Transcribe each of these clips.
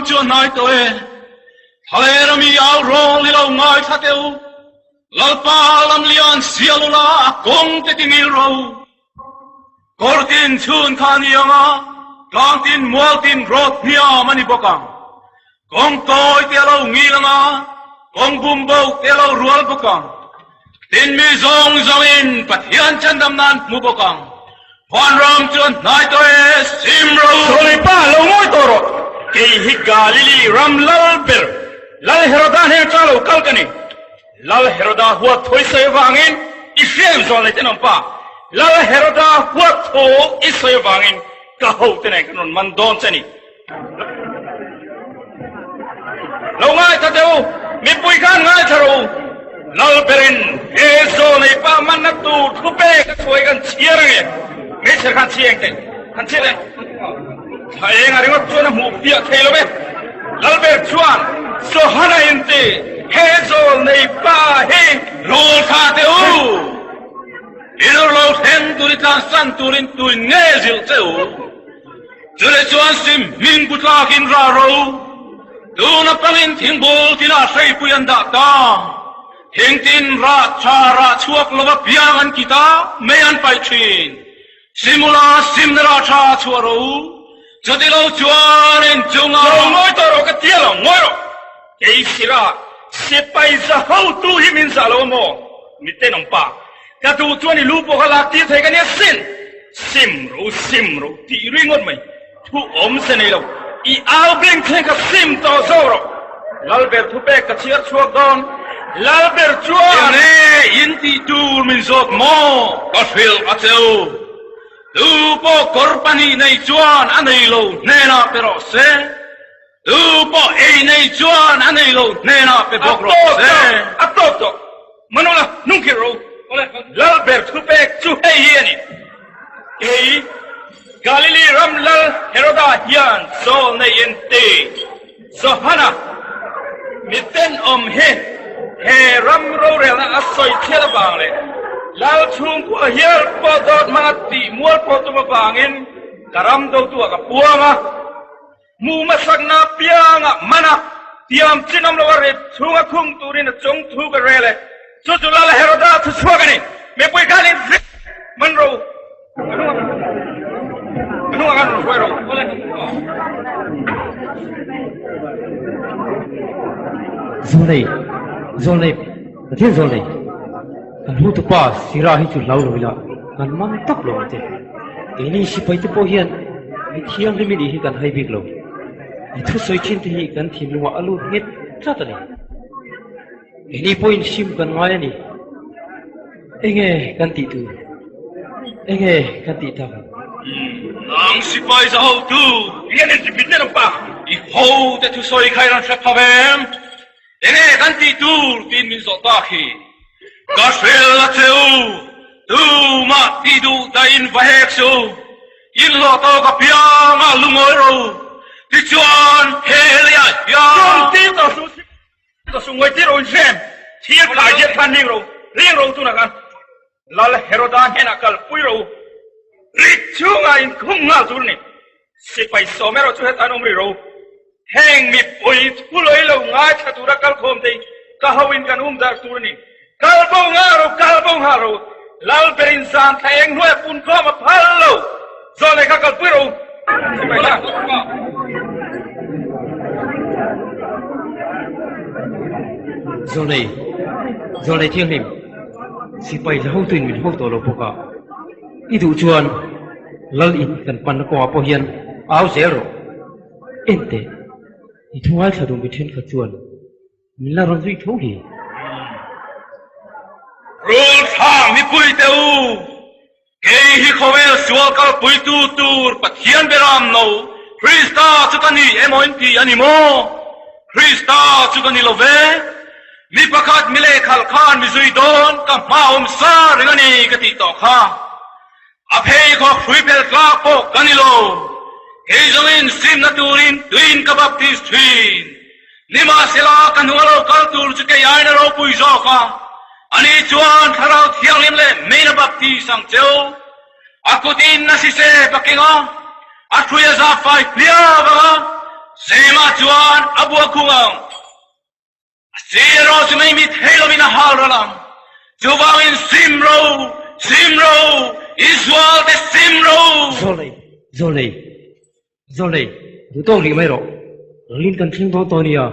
ram chu a hnai tawh e. Thalera mi au rawl i lo ngaithla teh u. Lalpa lamlian sial ula a kawng te ti ngil ro. Kawr tin chhun kha a ni ang a, tlang tin mual tin rawt hniam a ni bawk ang. Kawng tawi te a lo ngil ang a, kawng bum bo te a lo rual bawk ang. Tin mi zawng zawngin Pathian chandam nan hmu bawk ang. Vanram chu an hnai tawh e, sim ro. Sawnei pa, lo ngawi tawh rawh. Kei hi Galili ram lal ber, Lal Heroda hnen atanga lo kal ka ni. Lal Heroda huat thaw i sawi avangin i hriat zawh leh tenawm pa. Lal Heroda huat thaw i sawi avangin ka hote nen kan rawn man dawn che a ni. Lo ngaithla teh u, mipui khan ngaithla rawh u. Lal berin he zawnei pa manna tur thu pek a chhuai kan chhiar ange. Hmeichhe khan chhi eng teh, han chhi leh. Thla eng a ringawt chuan a hmuh fiah thei lo ve. Lal ber chuan Johana inti he zawnei pa hi. Rul tha teh u, inur lo thleng tur i tlansan turin tuin nge zilh che u? Chuleh chuan sim hming bu tlakin ra ro, tuna pangin thingbul tinah hreipui an dah ta. Thing tin rah tha rah chhuak lova piang an kit a, mei an paih thin. Simula simna rah tha chhuah ro, chuti lo chuan inchunga. Lo ngawi tawh rawh ka tia lo, ngawi rawh. Kei sira sipai za hotu hi min zah lo maw? Mi tenawm pa, ka duh chuan i lu pawh ka lak tir thei ka nia sin! Sim ro sim ro tih ringawt mai, thu awm se nei lo, i au beng thleng kha sim tawh zawk rawh. Lalber thupek ka chhiar chhuak dawn, Lalber chuan. Enge in tih tur min zawt maw? Ka hrilh a che u. Tu pawh kawr pahnih nei chuan a nei lo hnenah pe rawh se. Tu pawh ei nei chuan a nei lo hnenah pe bawk rawh se. A tawp tawh. Manola, hnung khirh ro. Lalber thupek chu hei hi a ni. Kei, Galili ram lal Heroda hian Saul nei in ti. Johana, mi tenawm hi he ram rorelna a sawi chhiat avang leh lal chhungkua hial pawh dawt hmanga tih mual pawh tum avangin ka ram dotu ah ka puang a. Hmuh hmasakna piangah man a, tiam chin awm lo a rit chhunga khung turin a chung thu ka rel e. Chu chu Lal Heroda thu chhuak a ni. Mipui khan in zik man ro. Ka hnungah khan rawn hruai rawh. Zawlnei, Zawlnei, Pathian Zawlnei, kan hotupa Sira hi chu hlau lo ila kan man tak lo ang che. Keini sipai te pawh hian mi thianghlim i nih hi kan hai bik lo. I thusawi thin te hi kan thinlungah a lut nghet tlat a ni. Keini pawhin sim kan ngai a ni. Enge kan tih tur? Enge kan tih tak ang? Nang sipai za hotu! Lian in ti bit pa. I ho te thusawi kha i rawn hre pha ve em? Enge kan tih tur tiin min zawh tak hi. Ka hrel a che u, tumah tih duh dahin va hek suh u, in hlawh tawk apiang a lungawi ro, tichuan he leiah hian. Chuan tir tawh suh si tawh suh ngawi tir ro in hrem thir khai diat khan ring ro ring ro tunah khan Lal Heroda hnenah kal pui ro u, rit chhungah in khum nghal tur a ni. Sipai sawm erawh chu hetah an awm rih ro. Heng mipui thulawi lo ngaithla tura kalkhawm te hi ka hoin kan um darh tur a ni. Kal bo nghal ro, kal bo nghal ro. Lal berin zan thla eng hnuaia punkhawm a phal lo. Zawh leh kha kalpui ro. Sipai la. Zawlnei, Zawlnei Thianghlim, sipai la hotuin min ho tawh lo bawk a, i duh chuan Lal in kan panna kawngah pawh hian au zel rawh. Enteh, i thu ngaithla duh mi thenkhat chuan min la rawn zui tho hi. Rul thla mipui te u, kei hi khawvel sual kalpuitu tur Pathian beram no Krista chu ka ni emaw in ti a ni maw? Krista chu ka ni lo ve. Mi pakhat mi lehkhalh khan mi zui dawn ka hma awm sa reng a ni ka tih tawh kha. A pheikhawk hrui pel tlak pawh ka ni lo. Kei zawngin simna turin tuin ka baptis thin. Nimahsela ka hnung a lo kal tur chu kei aiin a ropui zawk a, ani chuan Thlarau Thianghlim leh meiin a baptis ang cheu. A kutin a sise paking a, a hrui a za fai hliau ang a. Sema chuan a bua khung ang. A si erawh chu mei mit thei lovin a hal ral ang. Chuvangin sim ro, sim ro, Israel te sim ro! Zawlei, zawlei, zawlei, duh tawk rih mai rawh. Lalin kan thleng dawn tawh nia.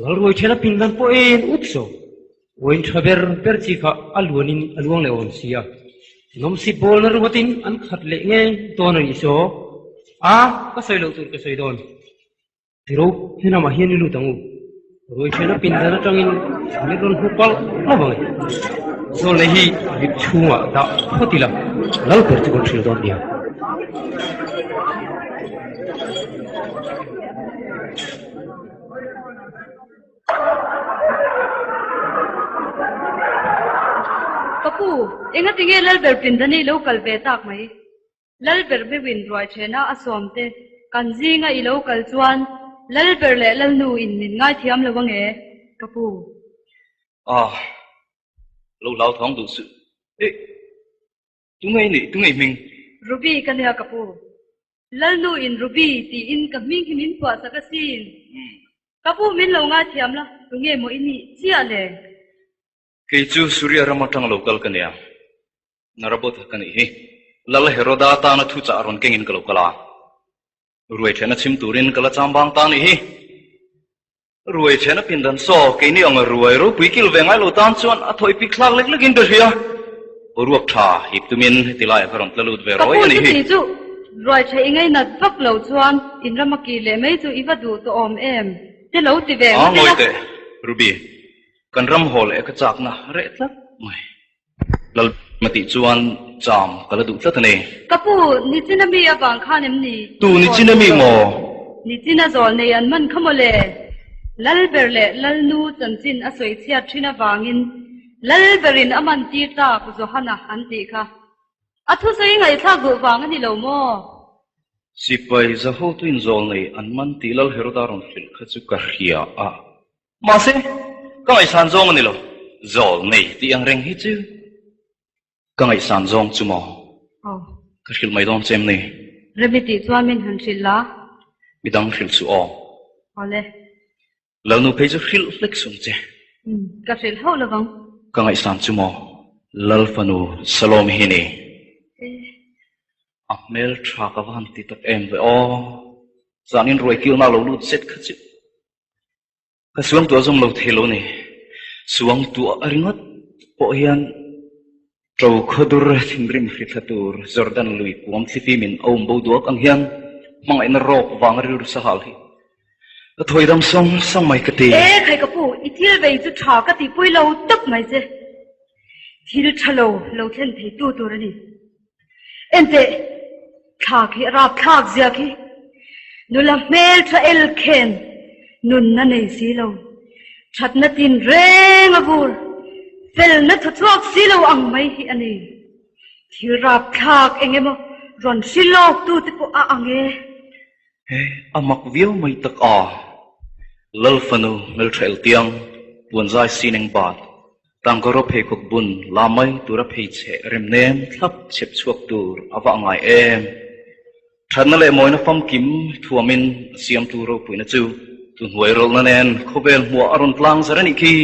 Lalruai ṭhen a pindan pawh en ut so. Uain ṭha ber ber chi kha a luanin a luang leh awm si a. Nawmsip bawlna ruatin an khat leh ngei dawn a nih saw. A, ka sawi loh tur ka sawi dawn. Tiro, helamah hian i lut ang u. Ruai ṭhen a pindan aṭangin min rawn hmu palh hlauh ang e. Zawlnei hi vip chhungah dah phawt ila, lal ber chu kan hrilh dawn nia. Ka pu, engatinge Lalber pindan i lo kal ve tak mai? Lalber meuhin ruai thena a sawm te, kan zinga i lo kal chuan Lalber leh Lalnu in min ngaithiam lo ange, ka pu. Ah, lo hlauthawng duh suh. Eh, tunge i nih, tunge i hming? Ruby ka nia ka pu. Lalnu in Ruby tiin ka hming hi min phuahsak asin. Ka pu min lo ngaithiam la, tunge maw i nih chiah le? Kei chu Suria ram atang lo kal ka nia. Narabotha ka nih hi. Lal Heroda tana thuchah rawn kengin ka lo kal a. Ruai thena chhim turin ka la chambang ta nih hi. Ruai thena pindan saw keini ang ruai ropui kil ve ngai lo tan chuan a thawi pik thlak lek lekin ka hria. Boruak tha hip tumin heti laiah ka rawn tla lut ve Ka rawi pu a nih hi. chuti chu ruai tha i ngainat vak lo chuan in rama ki leh mai chu i va duh tawh awm em? Te lo ti ve A ngawt ila. ngawi teh Ruby, kan ram haw leh ka chakna reh tlat mai. Lal ma tih chuan cham ka la duh tlat a ni. Ka pu, Nichina mi avang khan em ni? Tu Nichina mi maw? Nichina zawl nei an man kha maw le? Lalber leh Lalnu chanchin a sawi chhiat thin avangin Lalberin a man tir tak Johana an tih kha. A thusawi ngaihthlak duh vang a ni lo maw? Sipai Zahotuin zawl nei an man tih Lal Heroda rawn hrilh kha chu ka hria a. Mahse, ka ngaihsan zawng a ni lo. Zawl nei tih ang reng hi chu ka ngaihsan zawng chu maw? Aw. Ka hrilh mai dawn che em ni? Remi tih chuan min han hrilh la. Midang hrilh suh aw. Awle. Lalnu phei chu hrilh hlek sung che. Umm, ka hrilh hauh lo vang. Ka ngaihsan chu maw? Lal fanu Salome hi ni. Eh. A hmel tha ka va han ti tak em ve aw. Zanin ruai kilna lo lut zet kha chu. Ka suang tuah zawm lo thei lo ni. Suang tuah ringawt pawh hian ṭo khawdur thinrim hri thla tur Jordan lui kuam thlifi min a um bo duak ang hian hmangaihna rawk vanga rilru sahal hi ka thawi dam sawng sawng mai ka ti. E khai ka pu, i thil vei chu ṭha ka tihpui lo tawp mai che. Thil ṭha lo lo thlen thei tu tur a ni. Enteh, thla khi a rapthlak zia khi. Nula hmel tha el khen nunna nei si lo. Thatna tin reng a vur, felna tha chhuak si lo ang mai hi a ni. Thil rapthlak eng emaw rawn hri lawk tu te pawh a ang e. He a mak viau mai tak a, Lal fanu hmeltha eltiang, puanzai sineng bat, tangkaraw pheikhawk bun la mai tura phei cheh rem nem thlap chhep chhuak tur a va angai em. Thatna leh mawina famkim thuamin a siamtu ropuina chu tuhnuai rawlhna nen khawvel hmuah a rawn tlang zar a nih khi.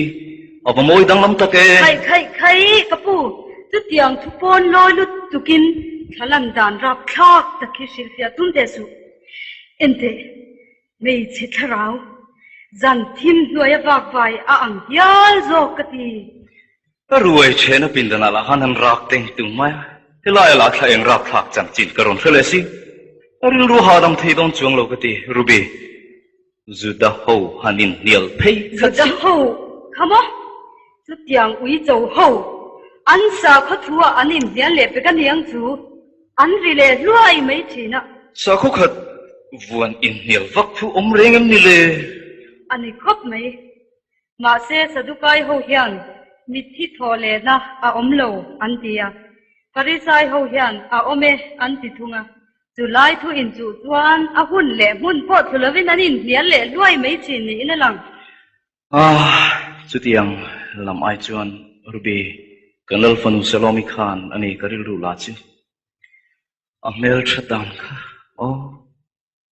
A va mawi danglam tak e. Khaih khaih khaih ka pu, chutiang thu pawn lawi lut tukin thlalan dan rapthlak tak hi hrilhfiah tum teh suh. Enteh, hmeichhe thlarau, zan thim hnuaia vakvai a ang hial zawk ka ti. Ka ruai thehna pindanah lah khan han rak teng tung mai a, helai lah thla eng rapthlak chanchin ka rawn hre leh si. Ka rilru hahdam thei dawn chuang lo ka ti, Ruby. Juda ho han inhnial phei kha Juda ho kha maw? Chutiang uicho ho an sakhaw thu-ah an inhnial leh pek a niang chu an ri leh hluai mai thin a. Sakhaw khat vuan inhnial vak thu awm reng em ni le? A ni khawp mai. Mahse Sadukai ho hian mitthi thawh lehna a awm lo an ti a, Farisai ho hian a awm e an ti thung a. Chu lai thu inchuh chuan a hun leh hmun pawh thlu lovin an inhnial leh hluai mai thin niin a lang. Ah, chutiang lam ai chuan Ruby, kan lal fanu Salomi khan a ni ka rilru la chu. A hmeltha dan kha aw.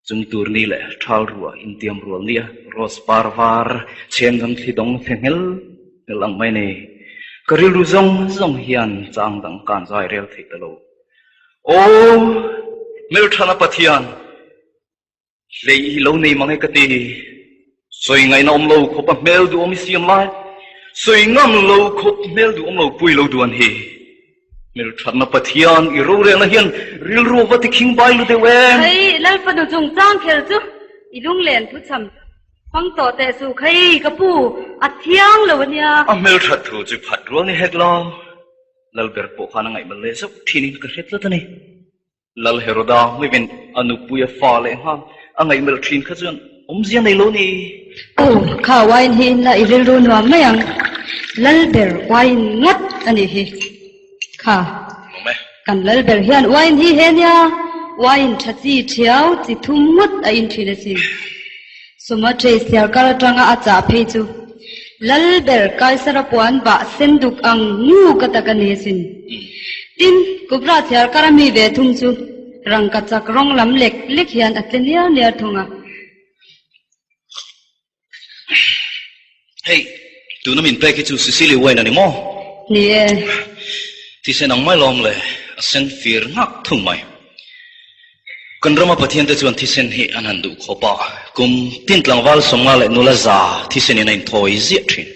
Chung tur ni leh thal rua intiam rual nia rose par var chheng gam thli dawng thli nghel nghel ang mai ni. Ka rilru zawng zawng hian chang dang kan zai rel thei ta lo. Aw hmelthana Pathian! Hlei hi lo nei mang e ka ti. Sawi ngaihna awm lo khawp a hmel duhawm i siam lai. Sawi ngam lo khawp hmel duhawm lo pui lo duan hi. Hmelthatna Pathian i rorelna hian rilru a va ti khing bai lu deuh em? Khai, Lalfanu chungchang khel chu i lunglen thuchham hmang tawh teh suh khai, ka pu, a thiang lo a nia. A hmelthat thu chu phat rual ni hek lo. Lalber pawh khan a ngaihmal leh zauh thinin ka hre tlat a ni. Lal Heroda hmivin a nupui a fa leh nghal a ngaihmelh thin kha chuan awmzia nei lo ni. Aw, kha wine hi in la i rilru nuam mai ang. Lal ber wine ngawt a nih hi. Kha, kan lal ber hian wine hi he nia, wine tha chi thiau chi thum ngawt a in thin asin. Sumatre siarkar atanga a chah phei chu Lal ber Kaisara puan bah sen duk ang ngu ka tak a ni asin. Tin, Kubra siarkar a mi ve thung chu rangkachak rawng lam lek lek hian a tle niar niar thung a. Hei, tuna min pek hi chu Sicily wine a ni maw? Ni e. Thisen ang mai lawm le, a sen fir nghak thung mai. Kan rama Pathian te chuan thisen hi an han duh khawp a, kum tin tlangval sawmnga leh nula za thisen in a inthawi ziah thin.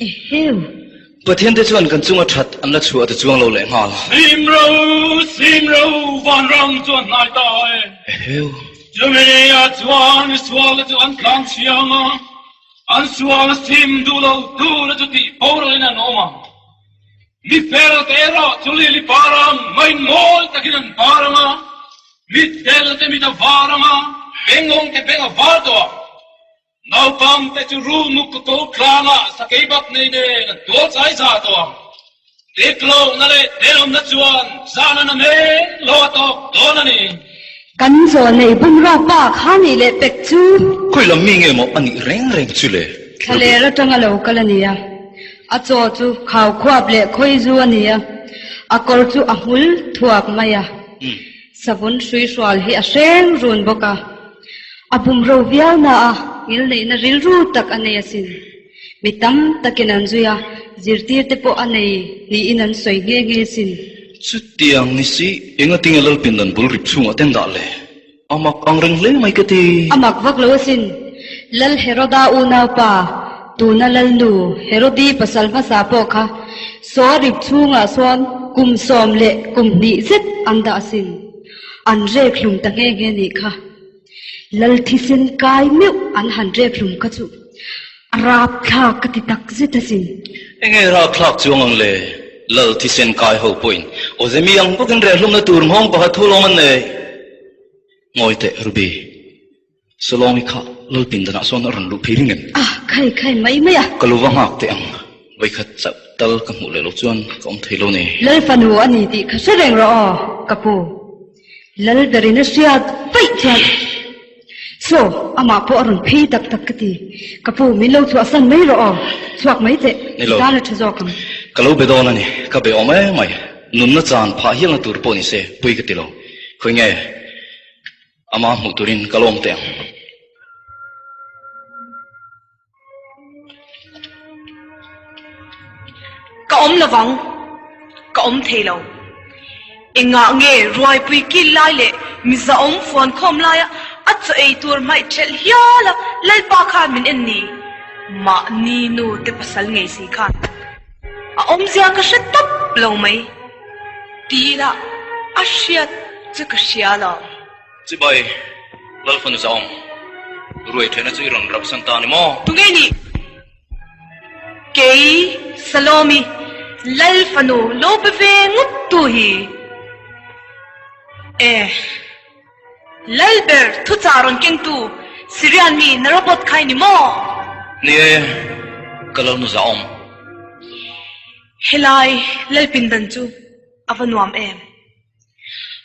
Eheu! Pathian te chuan kan chunga that an la chhuah ta chuang lo leh nghal. Simro, Simro, vanram chu a hnai ta e. Eheu! Chumi ah chuan misual te chu an tlang chiang a, an sual sim duh lo tu te chu tih boral in an awm ang. Mi fel te erawh chu lili par ang mai mawi takin an par ang a, mi tel te mit a var ang a, bengawng te beng a var tawh ang. Naupang te chu rulmuk ka ko tlangah sakei bak nei nen an tual chai za tawh ang. Dik lohna leh tenawmna chuan zan a na men lo a tawk dawn a ni. Kan zawl nei bumro pa kha nih leh pek chu. Khawi lam mi nge maw a nih reng reng chu le? Thlaler atanga lo kal a ni a, a chaw chu khau khuap leh khawi zu a ni a, a kawr chu a hmul thuak mai a, savun hrui hrual hi a hreng run bawk a, a bumro viau na a ngilneihna rilru tak a nei asin. Mi tam takin an zui a, zirtir te pawh a nei niin an sawi nghe nghe sin. Chutiang ni si, engatinge Lalpindan bul rip chhungah ten dah le? A mak ang reng hle mai ka ti. A mak vak lo asin. Lal Heroda unaupa, tuna Lalnu Herodi pasal hmasa pawh kha saw rip chhungah sawn kum sawm leh kum hnih zet an dah asin. An rek hlum ta nghe nghe nih kha. Lal thisen kai meuh an han rek hlum kha chu a rapthlak ka ti tak zet asin. Enge rapthlak chuang ang le? Lal thisen kai ho pawhin awze mi ang bawkin reh hlumna tur nghawng pakhat thu lawng an nei. Ngawi teh Ruby, Salawng i kha Lal pindanah sawn a rawn luh phei ring em? Ah, khai khai mai mai a. Ka lu va nghak teh ang, vawikhat chauh tal ka hmuh leh lo chuan ka awm thei lo ni. Lal fanu a ni tih ka hre reng rawh aw, ka pu. Lalberin a hriat vaih chuan Saw, amah pawh a rawn phei tak tak ka ti. Ka pu, min lo chhuahsan mai rawh aw, chhuak mai teh, Ni lo. tan a tha zawk ang. Ka lo be dawn a ni, ka be awm em mai. Nunna chan phah hialna tur pawh ni se, pui ka ti lo. Khawi nge, amah hmuh turin ka lawm teh ang. Ka awm lovang, ka awm thei lo. Engah nge ruaipui kil lai leh mizaawm fuan khawm laia a chaw ei tur hmaih ṭhelh hial a Lalpa khan min en ni? Mahni nu te pasal ngei si khan a awmzia ka hre tawp lo mai. Ti ila a hriat chu ka hria lo. Chibai, Lalfanu Zaawm, ruai ṭhehna chu i rawn rauhsan ta a ni maw? Tunge nih? Kei, Salomi, Lalfanu lo be ve ngawt tu hi. E, Lalber thuchah rawn kengtu Syrian mi Narobot kha i ni maw? Ni e, ka Lalnu Zaawm. Helai Lalpindan chu a va nuam em?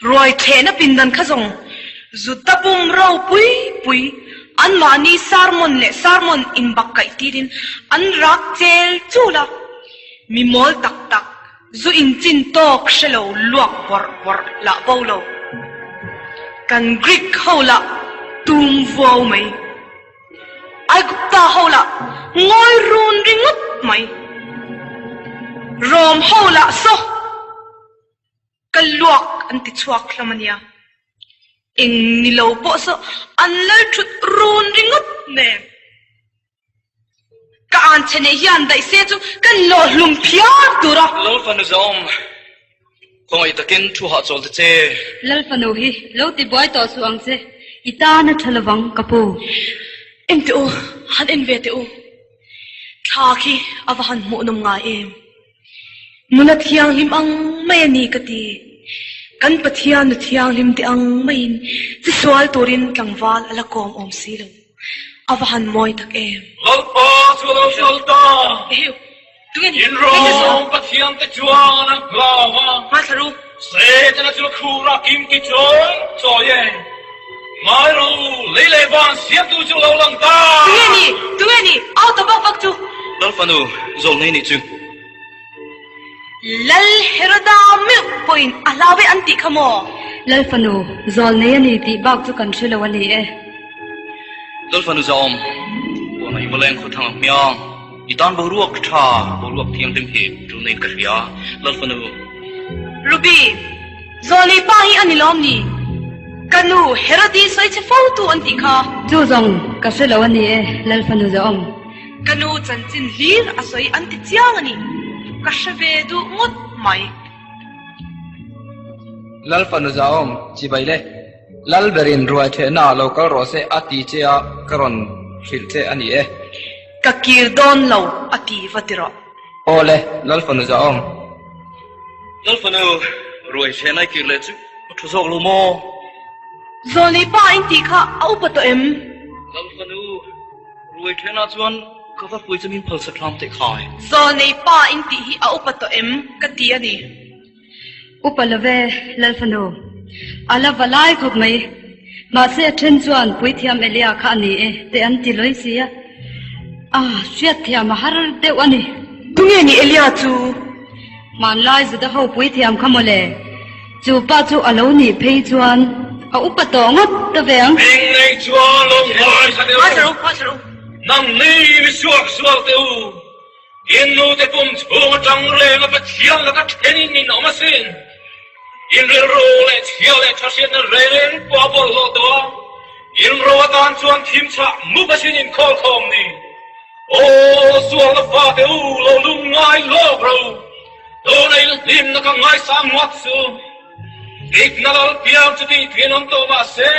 Ruai thlehna pindan kha zawng Juda pum ropui pui anmahni sermon leh sermon inbak kaih tirin an rak chel chul a, mi mawl tak tak zu inchin tawk hre lo luak bawrh bawrh lah bo lo. Kan Greek ho lah. tum vuau mai. Aigupta ho lah ngawi run ringawt mai. Rom ho lah saw ka luak an ti chhuak hlawm a nia. Eng ni lo pawh saw an lal thut run ringawt nen. Ka an chhe neih hian daih se chu kan lawh hlum phiar tur a. Lal fanu zawm, khawngaih takin thu hahchawl ta che. Lal fanu hi lo ti buai tawh suh ang che, i tan a tha lovang ka pu. En teh u, han en ve teh u. Thla khi a va han hmuhnawm ngai em. Nula thianghlim ang mai a ni ka ti. Kan Pathian nu thianghlim te ang maiin chi sual turin tlangval a la kawm awm si lo. A va han mawi tak em! Lalpa chu a lo hrilh ta. Ehiu, tunge ni? In rawng Pathian te chuan an hlau a. Hmaithla ru. Setana chu a khur a kim ki chawi chawi e. Ngai rawh u, lei leh van siamtu chu lo lang ta. Tunge ni? Tunge ni? Au ta vak vak chu. Lal fanu, zawlnei nih chu. Lal Heroda meuh pawhin a hlau e an tih kha maw? Lal fanu, zawlnei a ni tih bak chu kan hre lo a ni e. Lal fanu zawm, puan a i va leng khaw thang ang hmiang. I tan boruak tha, boruak thianghlim hi tul neiin ka hria, Lal fanu. Ruby, Zawlnei pa hi a ni lawm ni? Ka nu Herodi sawi che fo tu an tih kha. Chu zawng ka hre lo a ni e, Lal fanu zawm. Ka nu chanchin hlir a sawi an ti chiang a ni. Ka hre ve duh ngawt mai. Lal fanu zawm, chibai le. Lal berin ruai thehna ah lo kal rawh se a ti che a, ka rawn hrilh che a ni e. Ka kir dawn lo a ti va ti rawh. Aw le, Lal fanu zahawm. Lal fanu, ruai thehna i kir leh chu a thu zawk lo maw? Zawlnei pa in tih kha a upa tawh em? Lal fanu, ruai thehna chuan ka va hruai che min phal sa thlam teh khai. Zawlnei pa in tih hi a upa tawh em ka ti a ni. Upa love, Lal fanu. A la va lai khawp mai. Mahse a then chuan Puithiam Elia kha a ni e te an ti lawi si a. A hriatthiam a har deuh a ni. Tunge ni Elia chu? Hmanlai Juda ho Puithiam kha mawle. Chu pa chu a lo nih phei chuan a upa tawh ngawt ta ve ang. Hming nei chuan lo ngaithla deuh. Nang ni mi suak sual teh u. In nute pum chhung atang reng a Pathian laka thenin in awm asin. In rilru leh chhia leh tha hriatna reng pawh a bawlhhlawh tawh a, in ro atan chuan thim chhah mup asin in khawl khawm ni. Aw sualna fate u lo lung ngai lawk ro, tuna in hlimna ka ngaisang ngawt su. Dikna lal piang chu tih thin awm tawh mahse,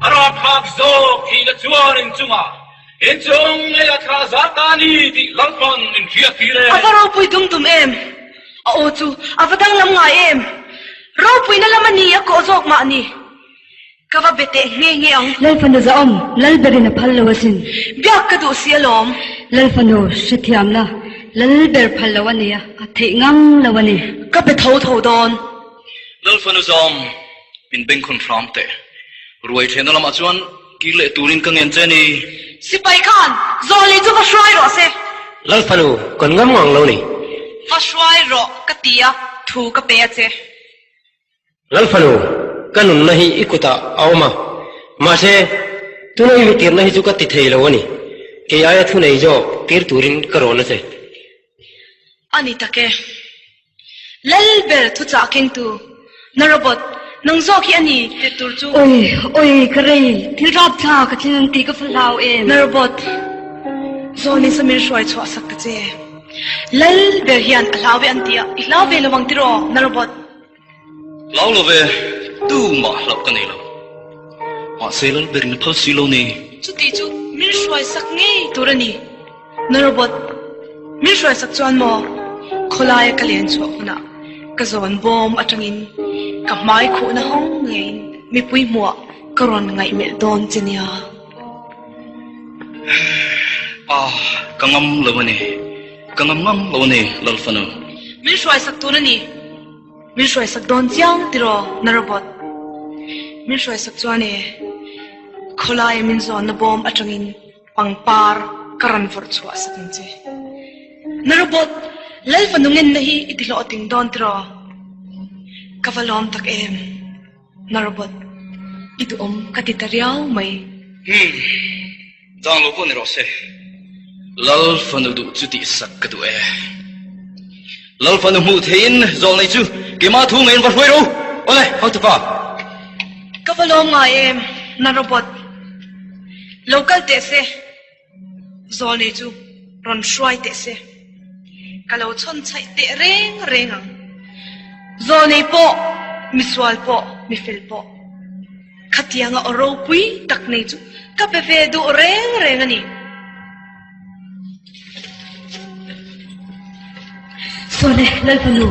a rapthlak zawk thihna chuan in chungah Inchung ngei a thlah zat ta a ni tih Lalpan min hriat tir e. A va ropui dum dum em! A aw chu a va danglam ngai em! Ropuina lam a ni a kawh zawk mah ni. Ka va be teh nghe nghe ang. Lal fanu zahawm, Lal berin a phal lo asin. Biak ka duh si alawm. Lal fanu hrethiam la, Lal ber phal lo a nia, a theih ngang lo a ni. Ka be tho tho dawn. Lal fanu zahawm, min bengkhawn hram teh. Ruai thehna lamah chuan Kir leh turin ka ngen che ni. Sipai khan Zawlei chu va hruai rawh se. Lal fanu, kan ngam ngang lo ni. Va hruai rawh ka ti a, thu ka pe a che. Lal fanu, ka nunna hi i kutah a awm a, mahse, tuna i mi tirna hi chu ka ti thei lo a ni. Kei aia thu nei zawk tir turin ka rawn a che. A ni tak e. Lal ber thuchah kengtu na robot nang zawk hi a ni tih tur chu. Oi, oi, ka rei, thil rapthla ka thleng ang tih ka fa hlau em. Na robot, zawn in samin hruai chhuah sak ta che. Lal ber hian a hlau ve an ti a, i hlau ve lo ang tiraw, na robot. Hlau lo ve, tumah hlauh ka nei lo. Mahse lal berin a phal si lo ni. Chuti chu min hruai sak ngei tur a ni. Na robot, min hruai sak chuan maw khawlaia ka len chhuah hunah ka zawn bawm atangin ka hmai khuhna hawng ngeiin mipui hmuah ka rawn ngaihmelh dawn che nia. Ah, ka ngam lo a ni. Ka ngam ngam lo a ni, Lal fanu. Min hruai sak tur a ni. Min hruai sak dawn chiang tiraw, na robot? Min hruai sak chuan e, khawlaia min zawnna bawm atangin Pangpar ka rawn vawrh chhuah sak ang che. Na robot, Lal fanu ngenna hi i ti hlawhting dawn tiraw? Ka va lawm tak em, na robot. I duhawm ka ti ta riau mai. Umm, dang lo pawh ni rawh se. Lal fanu duh chu tihsak ka duh e. Lal fanu hmuh theihin zawl nei chu keimah thu ngeiin va hruai ro. Awle, hotupa. Ka va lawm ngai em, na robot. Lo kal teh se. Zawlnei chu rawn hruai teh se, ka lo chhawn chhaih teh reng reng ang. Zawlnei pawh, misual pawh, mifel pawh, khatianga aw ropui tak nei chu ka pe ve duh reng reng a ni. Sawle, Lalfanu,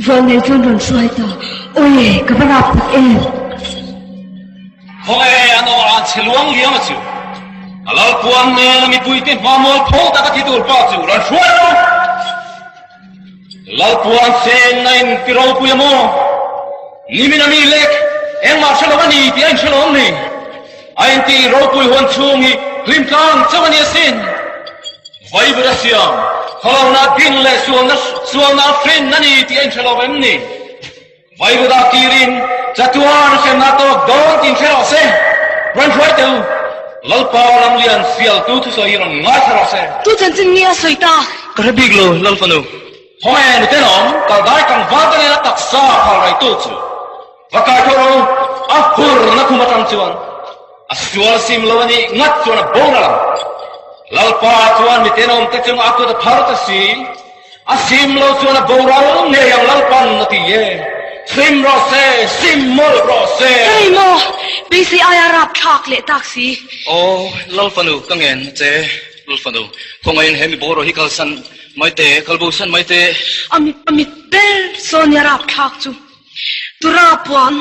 zawlnei chu an rawn hruai ta. Awi, ka va rap tak em! Khawnge an aw an chhe luang liam a chu. A lalpuan nena mipuite hma mual pho taka thi tur pa chu rawn hruai rawh u. Lalpuan sen a in ti ropui a maw? Nimin a mi lek engmah hre lo a ni tih a inhre lo ang ni. A inti ropui huan chhung hi hlim tlang chauh a ni asin. Vaibut a siam, khawlona din leh sualna sualna a hrin a ni tih a inhre lo em ni? Vaivuda kirin chatuan hremna tawk dawn tin hre rawh se. Rawn hruai teh u, Lalpa Ramlian sialtu thusawi hi rawn ngaithla rawh se. Tu chanchin nge a sawi ta? Ka hre bik lo, Lalfanu. Khawnge nutenawm kaldai tlangval te nena taksa phal raitu chu va kai tho rawh u, a hurna khum atang chuan a sual sim lo a nih ngat chuan a boral ang. Lalpa chuan mitenawm te chunga a kut a phar ta si. A sim lo chuan a boral ngei ang Lalpan a ti e. Sim rawh se, sim mawlh rawh se. Hei maw, beisei aia rap thlak leh tak si. Aw, Lalfanu ka ngen a che, Lalfanu, khawngaihin he mi boruak hi kalsan mai teh, kalbosan mai teh. A mit, a mit ber sawn i a rap thlak chu. Tura puan,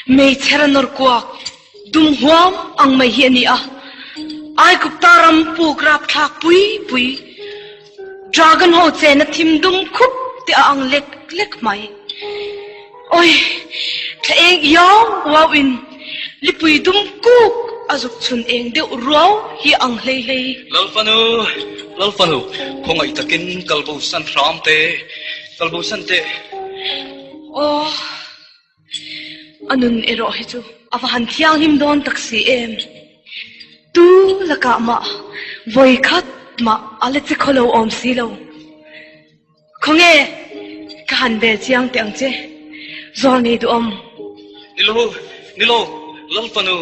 meichher a nawr kuak, dum huam ang mai hi a ni a. Aikupta ram puk rap thlak pui pui. Dragon ho chena thim dum khup te a ang lek lek mai. Oi, thla eng iau uau in lipui dum kuk a zuk chhun eng deuh ruau hi a ang hlei hlei. Lalfanu, Lalfanu, khawngaih takin kalbo san hram teh, kalbo san teh. Aw, A nun erawh hi chu a va han thianghlim dawn tak si em? Tu lakah mah vawi khat mah a la che khaw lo awm si lo. Khawnge ka han bel chiang teh ang che, zawl nei duhawm. Nilo, nilo, Lalfanu.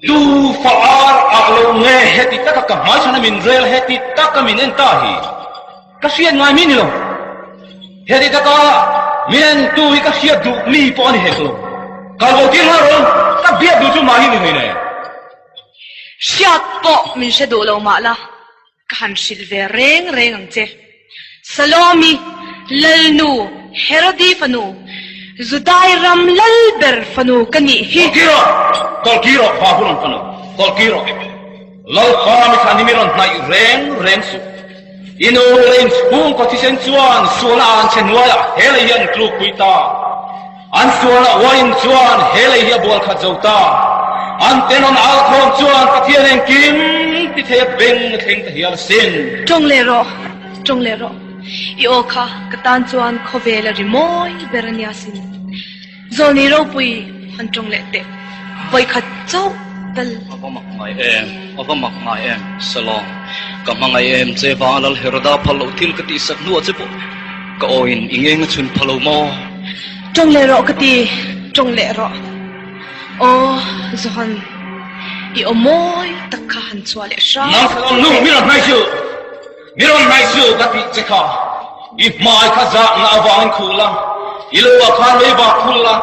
Tu fa ar ah lo nge heti taka ka hmaichhan a min rel heti taka min en ta hi ka hriat ngai mi ni lo. Heti taka min en tu hi ka hriat duh mi pawh a ni hek lo. Kal bo tir nghal rawh ka biak duh chu mahni ni hlei nei. Hriat pawh min hre duh lo mah la. Ka han hrilh ve reng reng ang che. Salomi, Lalnu, Herodi fanu, Judai ram lal ber fanu ka nih hi. Kawlki rawh, kawlki rawh, Babulon fanu, kawlki rawh. Lalpa mi thlan hi mi rawn hnaih reng reng suh. I nu leh in chhungkaw thisen chuan sualna an chhe hnuaiah he lei hi an tlukpui ta. An sualna uain chuan he lei hi a bual khat zo ta. An tenawm alkhawm chuan Pathian engkim ti thei a beng a thleng ta hial asin. Tawng leh rawh, tawng leh rawh. I aw kha ka tan chuan khawvel a ri mawi ber a nia sin. Zawlni ropui han tawng leh teh. Vawikhat chauh tal. A va mak ngai em, a va mak ngai em, Salom. Ka hmangaih em che vanga Lal Heroda phal loh thil ka tihsak hnuah che pawh ka awin i ngeng a chhun pha lo maw? Tawng leh rawh ka ti, tawng leh rawh. Aw, Johan, i aw mawi tak kha han chhuah leh hram. Nang Salom nu, mi rawn hnaih suh, mi rawn hnaih suh ka tih che kha. I hmai kha zahna avangin khuh la, i lo ah khan lei bak phul la,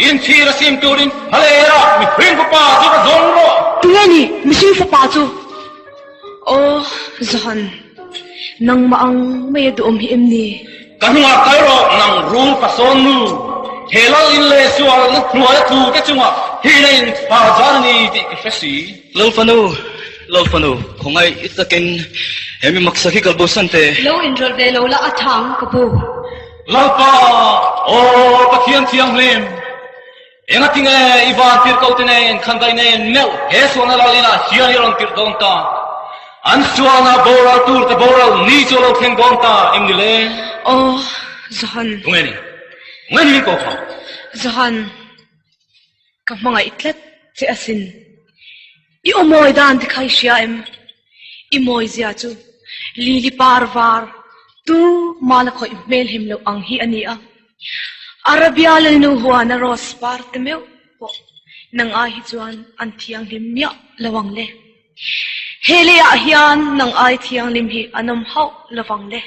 inchhir a sim turin Halera mihring fapa chu va zawng rawh. Tunge ni mihring fapa chu? Aw, Johan, nangmah ang mai a duhawm hi em ni? Ka hnungah kal rawh, nang rul pasawn nu, he lal in leh sualna hnuaia tlu te chungah hina in thla zan a ni tih ka hre si. Lalfanu, Lalfanu, khawngaih takin he mi maksak hi kalbosan teh. Lo inrawlh ve lo la a tha ang ka pu. Lalpa, aw Pathian Thianghlim, Engati nge i van tirh ko te nen khan dai nen meuh he sualna lal inah hian i rawn tirh dawn ta? An sualna boral tur te boral ni chu a lo thleng dawn ta em ni le? Aw, Johan. Tunge ni? Tunge ni min ko kha? Johan, ka hmangaih tlat. che asin. I aw mawi dan te kha i hria em? I mawi zia chu lili par var tu mala khawih hmel him loh ang hi a ni a. Arabia lalnu huana rose par te meuh pawh nang ai hi chuan an thianghlim miah lo ang le. He leiah hian nang ai thianghlim hi an awm hauh lo vang le.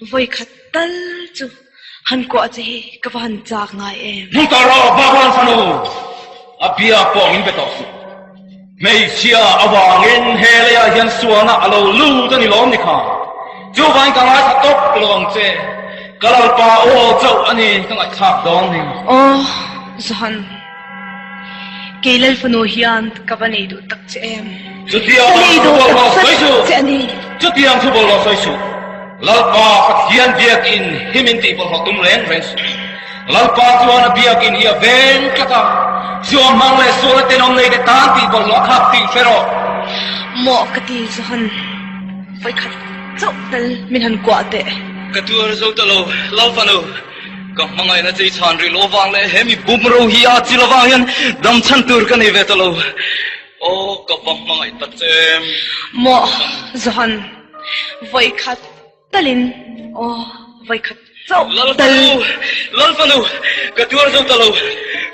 Vawikhat tal chu han kuah che hi ka va han chak ngai em. Hmung tawh rawh Babylon fanu, a bia pawh min be tawh suh. Hmeichhia avangin he leiah hian sualna a lo lut a ni lawm ni kha. Chuvangin ka ngaithla tawp lo ang che. Ka Lalpa aw chauh a ni ka ngaihthlak dawn ni. Aw, Johan. Kei Lal fanu hian ka va nei duh tak che em? Chutiang thu bawlhhlawh sawi suh! Chutiang thu bawlhhlawh sawi suh! Lalpa Pathian biakin hi min tih bawlhhlawh tum reng reng suh. Lalpa chuan a biakin hi a veng tlat a, suam hmang leh suala tenawm nei te tan tih bawlhhlawh a khak tih hre rawh. Mawh ka ti Johan, vawikhat chauh tal min han kuah teh. Ka tuar zo ta lo, Lal fanu. Ka hmangaihna chei chhan rih loh avang leh he mi bum ro hi a chi lovang hian dam chhan tur ka nei ve ta lo. Aw, ka va hmangaih ta che. Maw, Johan, vawikhat talin, aw, vawikhat chauh tal. Lalfanu, Lalfanu, ka tuar zo ta lo.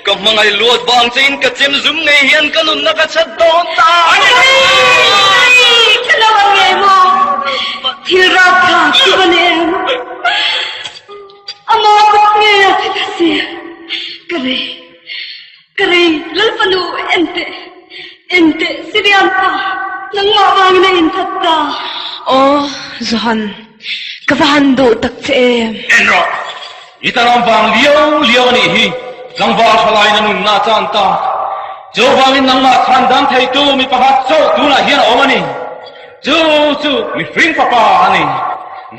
Ka hmangaih luat vang chein ka chem zum ngei hian ka nunna ka chhat dawn ta. Ka lo ang ngei maw? Thil rapthlak chu va ni em? A maw kut ngei a thi ta si. Ka rei, ka rei, Lalfanu en teh, en teh Syrian pa, nangmah vangin a inthat ta. Aw, Johan, ka va han duh tak che em. En rawh, i tanawm vang liau liau a nih hi, tlangval tha laiin a nunna a chan ta. Chuvangin nangmah chhan dang theitu mi pakhat chauh tunah hian a awm a ni. Chu chu mihring fapa a ni.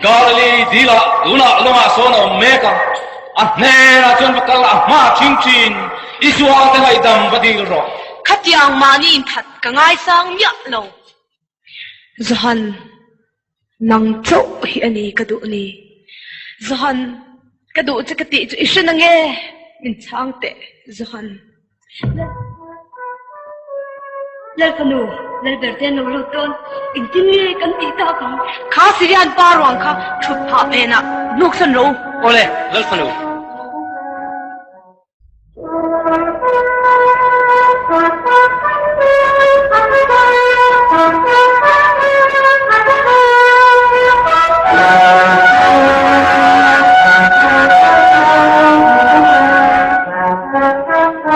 Galili dilah tunah lawngah sawn a awm mek a, a hnenah chuan va kal a hma thin thin, I sualte ngaihdam va dil rawh. Khatiang mahni inthat ka ngaisang miah lo. Johan, nang chauh hi a ni ka duh ni. Johan, ka duh che ka tih chu i hre na nge? Min chhang teh, Johan. Lalfanu, Lalberte an lo lut dawn, engtin nge kan tih tak ang? Kha Syrian pa ruang kha thut phah phenah hnuksan rawh u. Awle, Lalfanu.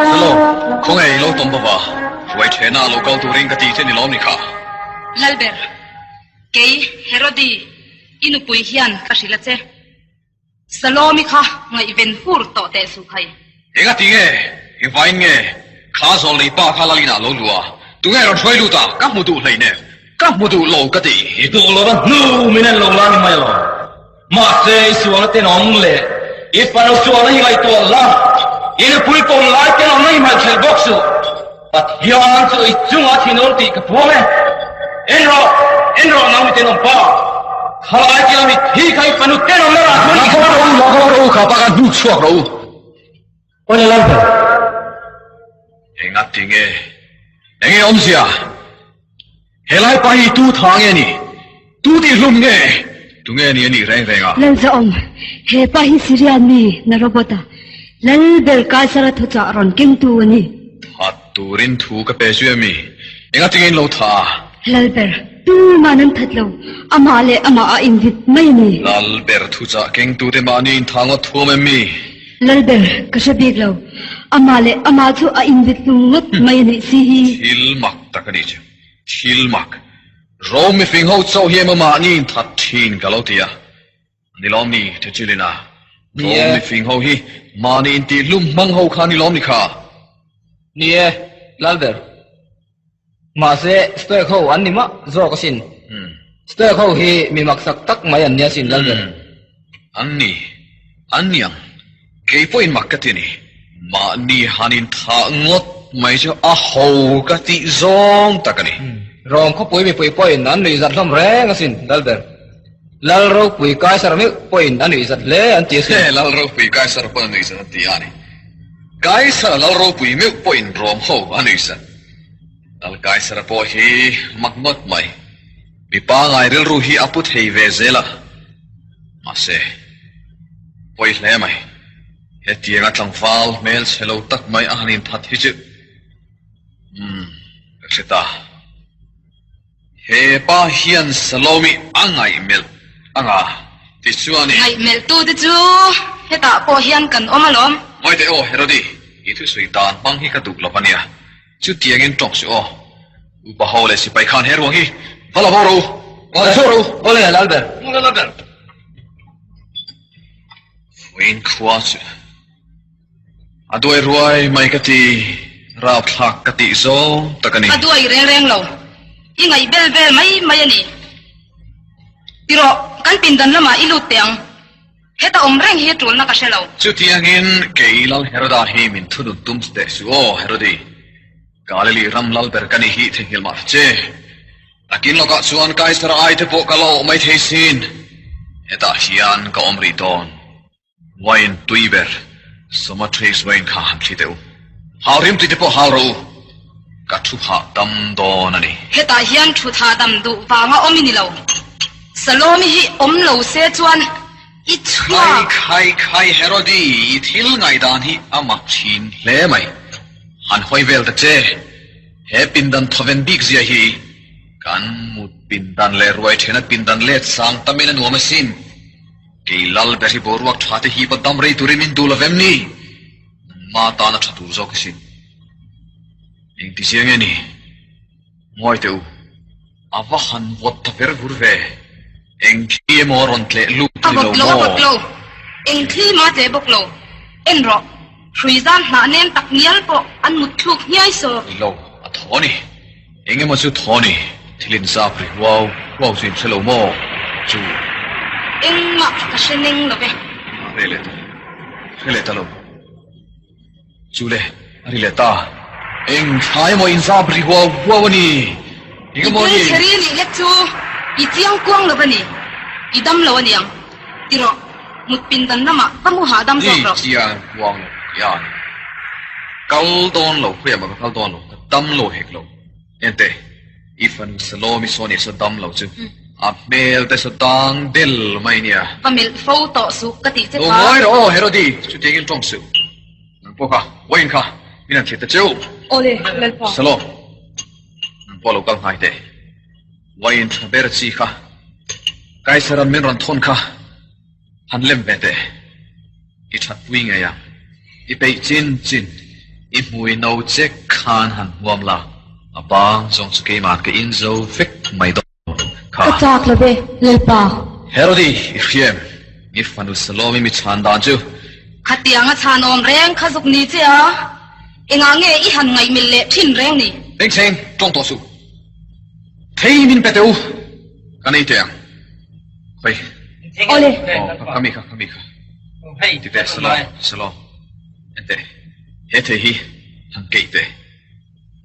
Salo, khawnge i lo tawm bawk a, hruai thehna a lo kal turin ka ti che ni lawm ni kha? Lalber, kei Herodi, i nupui hian ka hrilh a che. Salomi kha ngaihven hur tawh teh suh khai. Enga ti nge? Engvain nge? Kha zawl nei pa kha Lalin ah lo luh a, tunge rawn hruai lut a, ka hmu duh hleinem, ka hmu duh lo ka ti. I duh lo va hnu min en lo la ni mai lo. Mahse, i sualna tenawm leh i fanu sualna hi ngaihtuah la, i nupui pawm lai tenawmna hi hmalhchelh bawk suh. Pathian chu i chungah thinur tih ka puang e. En rawh, en rawh nang mi tenawm pa. Khalai tia mi thi kha i fanu tenawmna rah chuan i Lak rawh u, lak rawh u, kha pa kha hnuk chhuak rawh u. Awle Lalber. Enga tinge? Enge awmzia? Helai pa hi tu tha nge ni? Tu tih hlum nge? Tu nge ni a nih reng reng a? Lalzawm, he pa hi Syria mi na robot a, Lalber Kaisara thuchah rawn kengtu a ni. That turin thu ka pe zui a mi? Enga tinge in lo tha a? Lalber, tuman an that lo, amah leh amah a invit mai a ni. Lalber thuchah kengtute mahni intha ngawt thuam em mi? Lalber, ka hre bik lo. Amah leh amah chu a invit hlum ngawt mai a nih si hi. Thil mak tak a nih chu. Thil mak. Rom mifing ho chauh hi emaw mahni inthat thin ka lo ti a. Ni lawm ni Thechilina? Rom mifing ho hi mahni intih hlum hmang ho kha ni lawm ni kha? Ni e, Lalber. Mahse, Stoic ho an ni mah zawk asin. Stoic ho hi mi maksak tak mai an ni asin, Lalber. An ni. An ni ang. Kei pawhin mak ka ti a ni. Mahni han inthah ngawt mai chu a ho ka tih zawng tak a ni. Rom khawpui mipui pawhin an nuihzat hlawm reng asin, Lalber. Lal ropui Kaisar meuh pawhin a nuihzat hle an ti asin. Lal ropui Kaisar pawn a nuihzat an ti a ni. Kaisara lal ropui meuh pawhin Rom ho a nuihsan. Lal Kaisara pawh hi mak ngawt mai. Mi pangai rilru hi a pu thei ve zel a. Mahse, pawi hle mai. Hetianga tlangval hmel chhe lo tak mai a han inthat hi chu umm ka hre ta. He pa hian Salomi a ngaihmelh anga tichuan i. Ngaihmelh tute chu hetah pawh hian kan awm alawm. Ngawi teh aw Herodi, i thusawi dan hmang hi ka duh lo a nia. Chutiangin tawng suh aw. Upa ho leh sipai khan he ruang hi va la bo ro. Awle, awle Lalber. Awle Lalber. Vawiin khua chu a duai ruai mai ka ti, rapthlak ka tih zawng tak a ni. A duai reng reng lo, i ngaih bel vel mai mai a ni. Tirawh, kan pindan lamah i lut teh ang. Heta awm reng hi tulna ka hre lo. Chutiangin kei Lal Heroda hi min thunun tum teh suh aw, Herodi. Galili ram lal ber ka ni hi theihnghilh mah ta che. Takin lawkah chuan Kaisara ai te pawh ka la awh mai thei sin. Hetah hian ka awm rih dawn. Wine tui ber, Somatrace wine kha han thli teh u. Hau rim tui te pawh hau rawh u. Ka thu hahdam dawn a ni. Hetah hian thut hahdam duh vanga awm i ni lo. Salomi hi awm lo se chuan i chhuak. Khai khai khai Herodi, i thil ngaihdan hi a mak thin hle mai. Han hawi vel ta che. He pindan thawven bik zia hi kan mut pindan leh ruai thena pindan let sang tamin a nuam asin. Kei lal ber hi boruak tha te hipa dam rei turin min duh lovem ni? Nangma tana tha tur zawk asin. Engti zia nge ni? Ngawi teh u, a va han vawt ta ver vur ve. Eng thli emaw a rawn tleh lut A ni lo vawt lo, a maw? vawt lo. Eng thli mah a tleh bawk lo. En rawh, hrui zam hnah nem tak ngial pawh an mut thluk hniai sawk. Ni lo, a thaw ni. Eng emaw chu thaw ni. Thil inzap ri huau huau chu in hre lo maw? Chu. Engmah ka hre neng lo ve. A hre leh ta lo. Hre leh ta lo. Chu le, a ri leh ta. Eng thla emaw inzap ri huau huau a ni. Eng emaw a ni. I thil nih lek chu i chiang kuang lo va ni. I dam lo a niang. Ti rawh, mut pindan lamah va mu hahdam zawk rawh. I chiang kuang lo ti a ni. Kal dawn lo, khawiah mah ka kal dawn lo, ka dam lo hek lo. Ente, i fanu Salomi saw nih saw dam lo chu a hmel te saw dang del mai nia. Va melh fo tawh suh ka tih che kha. Lo ngawi rawh aw Herodi, chutiangin tawng suh. Nang pawh kha, wine kha min han thlir ta cheu. Awle, Lalpa. Salom, nang pawh lo kal hnai teh. Wine tha ber chi kha Kaisaran min rawn thawn kha. Han lem ve teh. I that pui ngei ang. I peih chin chin. I hmui no che khan han huam la. A bang zawng chu keiman ka in zo vek mai dawn kha. Ka chak lo ve, Lalpa. Herodi, i hriam. I fanu Salomi mi chhan dan chu. Khatiang a chhan awm reng kha zuk ni che a. Engah nge i han ngaihmilh leh thin reng ni? Bengchheng, tawng tawh suh. Thei min pe teh u. Ka nei teh ang. Hei. Awle. Aw, kha mi kha, kha mi kha. Ti teh, Salom, Salom. En teh, he thei hi han keih teh.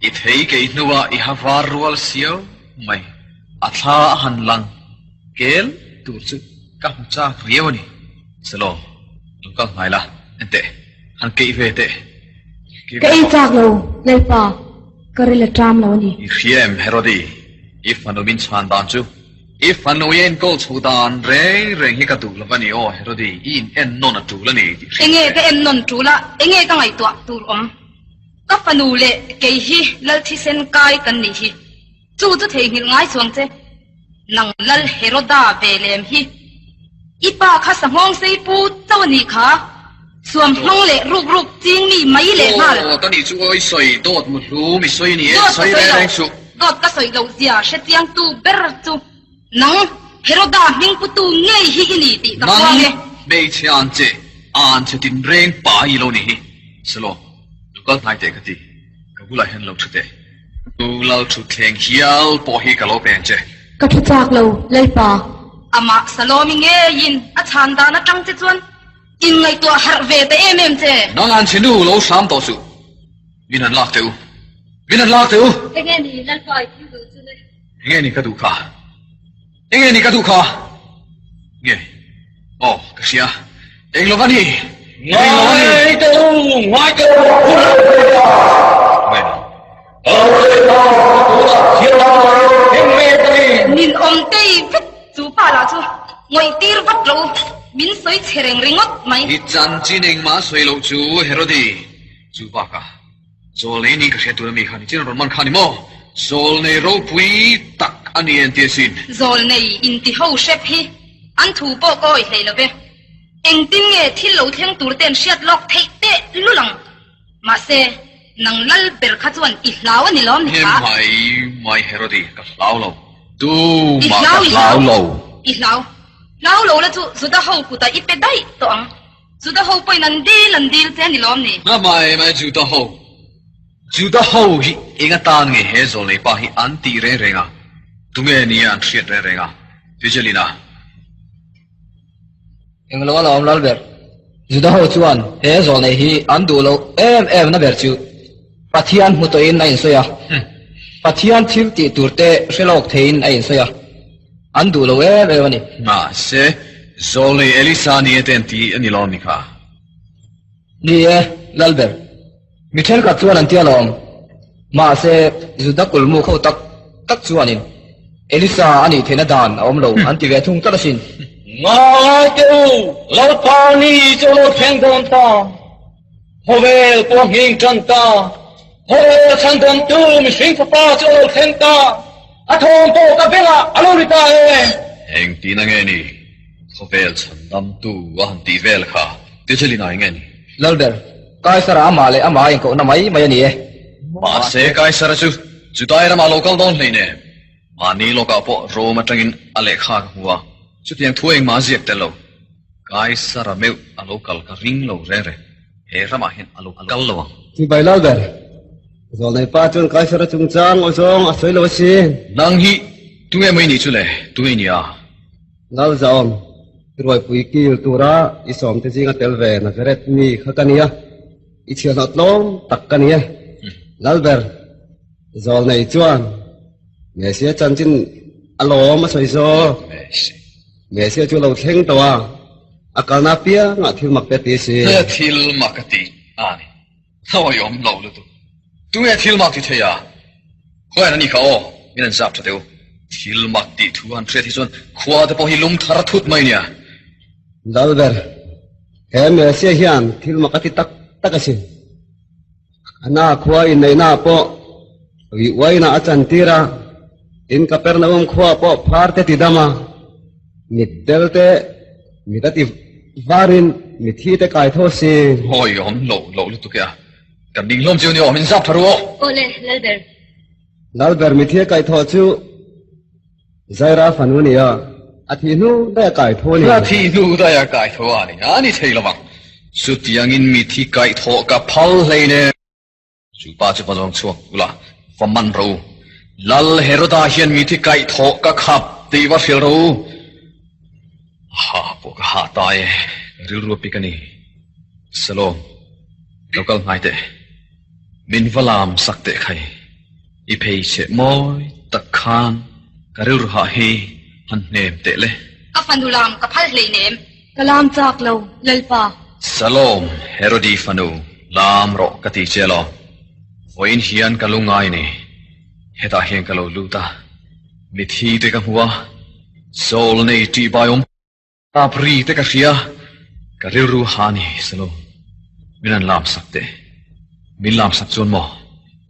I thei keih hnuah i ha var rual siau mai. A thla a han lang kel tur chu ka hmu chak riau a ni. Salom, lo kal hnai la, en teh, han keih ve teh. Ka ei chak lo, Lalpa. Ka ril a ṭam lo a ni. I hria em, Herodi? I fanu min chhan dan chu I fanu i enkawl chho dan reng reng hi ka duh lo a ni aw, Herodi, i in en nawn a ṭul a ni tih hriat Enge ka en nawn ṭul a, enge ka ngaihtuah tur awm? Ka fanu leh kei hi Lal thisen kai kan nih hi. Chu chu theihnghilh ngai chuang che. Nang Lal Heroda ve lem hi. I pa kha sanghawng sei pu chauh a nih kha. Suam hmang leh ruk ruk ching mi mai leh nghal. Aw, ka nih chu awi sawi dawt mu hlu mi sawi ni e, Dawt ka sawi sawi reng lo, reng suh. Dawt ka sawi loh zia hre chiang tu ber chu nang Heroda hming putu ngei hi i ni tih ka puang e. Nang hmeichhe an che, an che tin reng pa i lo ni hi. Selo, lo kal hnai teh ka ti, ka bulah hian lo thu teh. U Lal thutthleng hial pawh hi ka lo pe ang che. Ka thu chak lo, Lalpa. Amah Salomi ngeiin a chhan dan atang che chuan Inngaihtuah harh ve ta em em che. Nang an chhe nu lo hram tawh suh. Min han lak teh u. Min han lak teh u. Enge ni Lalpa i thil duh chu le? Enge ni ka duh kha? Enge ni ka duh kha? Nge? Aw, ka hria. Eng lo va ni? Ngai teh u, ngai teh u, hun a lo thleng ta. Ninawm tei vek chu pa lah chu ngawih tir vat lo u, min sawi chhe reng ringawt mai. I chanchin engmah sawi loh chu Herodi, chu bakah Zawlnei ni ka hriat tur ami kha ni chin rawn man kha ni maw? Zawlnei ropui tak a ni en tia sin. Zawlnei inti ho hrep hi an thu pawh ka awih hlei lo ve. Engtin nge thil lo thleng tur te an hriat lawk theih teh lul ang? Mahse, nang lal ber kha chuan i hlau a ni lawm ni kha? He mai mai Herodi, ka hlau lo. Tumah ka hlau lo. I hlau. Hlau lo la chu Juda ho kutah i pe daih tawh ang. Juda ho pawhin an dil an dil che a ni lawm ni? Hma mai mai Juda ho. Juda ho hi eng atan nge he zawlnei pa hi an tih reng reng a? Tunge nia an hriat reng reng a? Tijelina. Englo a lawm lal ber. Juda ho chuan he zawlnei hi an duh loh em em na ber chu Pathian hmu tawhin a insawi a, Pathian thil tih tur te hre lawk theiin a insawi a, an duh lo em em a ni. Mahse, zawlnei Elisa ni e te an ti a ni lawm ni kha? Ni e, lal ber. Mi thenkhat chuan an ti alawm. Mahse, Juda kulmuk ho tak tak chuanin Elisa a nih theihna dan a awm lo an ti ve thung tlat asin. Ngai teh u, Lalpa ni chu a lo thleng dawn ta. Khawvel pawh a nghing tan ta. Khawvel chhandamtu mihring fapa chu a lo thleng ta. A thawm pawh ka bengah a lo ri ta e. Engtin a nge ni? Khawvel chhandamtu a han tih vel kha Tijelina eng nge ni? Lalber, Kaisara amah leh amah a inkohna mai mai a ni e. Mahse, Kaisara chu Judai ramah a lo kal dawn hleinem. Mahni lawkah pawh Rome atangin a lehkha ka hmu a, chutiang thu engmah a ziak tel lo. Kaisara meuh a lo kal ka ring lo reng reng. He ramah hian a lo kal lo ang. Chibai Lalber, Zawlnei pa chuan Kaisara chungchang aw zawng a sawi lo asin. Nang hi tunge mai nih chu le? Tunge i nia? Lalzawn, i ruaipui kil tura i sawmte zinga tel ve Nazareth mi kha ka nia, i chhiahhlawh tlawm tak ka ni e. Lalber, Zawlnei chuan Messia chanchin a lawm a sawi zawk. Messia chu a lo thleng tawh a, a kalna apiangah thil mak te a ti a si. Thil mak a ti a ni. Hawi awm lo lutuk. Tunge thil mak ti thei a? Khawian a ni kha aw, min an zap tha teh u. Thil mak tih thu han hriat hi chuan khua te pawh hi lum thar thut mai nia. Lalber, he Messia hian thil mak a ti tak tak asin. A na khua inneihna ah pawh ri uaina a chantir a, tin Kapernaum khua pawh phar te ti dam a, mitdel te mit a ti varin mithi te kai tho si. Hawi awm loh loh lutuk e a, kan ding hlawm chiu ni aw, min zap tha ru aw. Awle, Lalber. Lalber mithi a kaih thawh chu Zaira fanu a ni a, a thih hnu daih a kai tho a ni. A thih hnu daih a kai tho a ni, a ni thei lovang. Chutiangin mithi kaih thawh ka phal hleinem. Chu pa chu va zawng chhuak ula, va man ro. Lal Heroda hian mithi kaih thawh ka khap tih va hrilh ro. Ha pawh ka hah ta e, ka rilru a pik a ni. Salom, lo kal hnai teh. Min va lam sak teh khai. I phei cheh mawi tak khan ka rilru hah hi han hnem teh le. Ka fanu lam ka phal hleinem. Ka lam chak lo, Lalpa. Salom, Herodi fanu, lam rawh ka ti che alawm. Vawiin hian ka lu ngai ni. Hetah hian ka lo lut a, mithi te ka hmu a, Saul nei ṭihbai awm tap ri te ka hria, ka rilru ha ni, Salom. Min han lam sak teh. Min lam sak chuan maw,